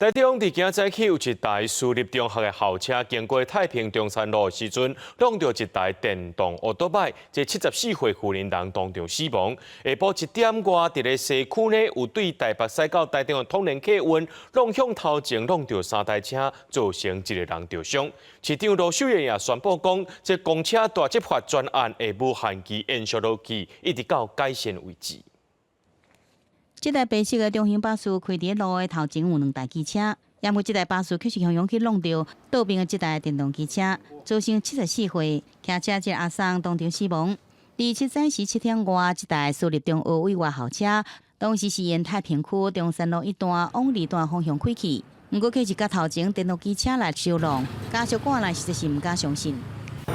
台中佇今早起有一台私立中學的校車經過太平中山路的時陣，挵著一台電動歐多擺，這74歲婦人當場死亡。下晡1點外，佇咧西區呢有對台北駛到台中的統聯客運，挵向頭前挵著三台車，造成一個人著傷。市長盧秀燕也宣布講，這公車大執法專案會無限期延續落去，一直到改善為止。這台白色的中型巴士開佇路的頭前有兩台機車，也毋過這台巴士卻是雄雄去挵著倒邊的這台電動機車，造成74歲騎車這個阿桑當場死亡。27早時7點外，這台私立中學委外校車，當時是沿太平區中山路一段往二段方向開去，毋過卻是佮頭前電動機車來相挵，家屬趕來實在是毋敢相信。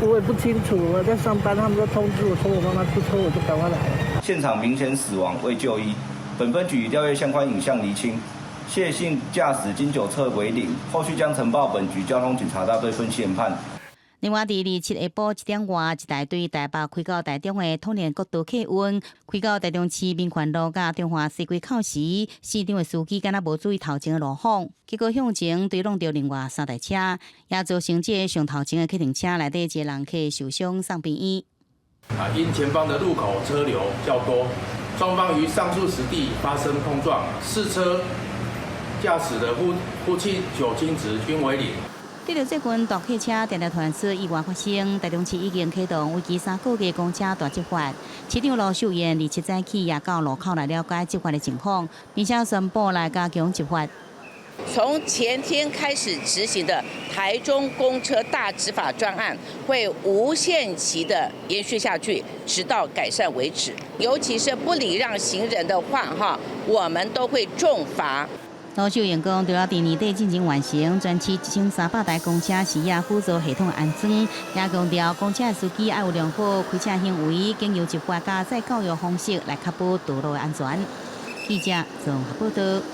我也不清楚，我在上班，他們都通知我說我媽媽出車，我就趕快來了。現場明顯死亡，未就醫。本分局已調閱相關影像釐清，謝姓駕駛經酒測為零，後續將呈報本局交通警察大隊分析研判。另外，佇27下晡1點外，一台對台北開到台中的統聯國道客運，開到台中市民權路佮中華西街口時，現場的司機敢若無注意頭前的路況，結果向前對挵著另外三台車，也造成這个上頭前的客運車內底一個人客受傷送病院。啊，因前方的路口車流較多，雙方於上述時地發生碰撞，四車駕駛的呼氣酒精值均為零。對著最近大客車定定傳出意外發生，台中市已經啟動為期3個月公車大執法。市長盧秀燕27早起也到路口來了解執法的情況，並且宣布來加強執法。從前天開始執行的台中公車大執法專案會無限期的延續下去，直到改善為止。尤其是不禮讓行人的話，哈，我們都會重罰。盧秀燕講，除了佇年底進前完成全市1300台公車視野輔助系統安裝，也強調公車司機愛有良好開車行為，經由執法佮再教育方式來確保道路的安全。記者綜合報道。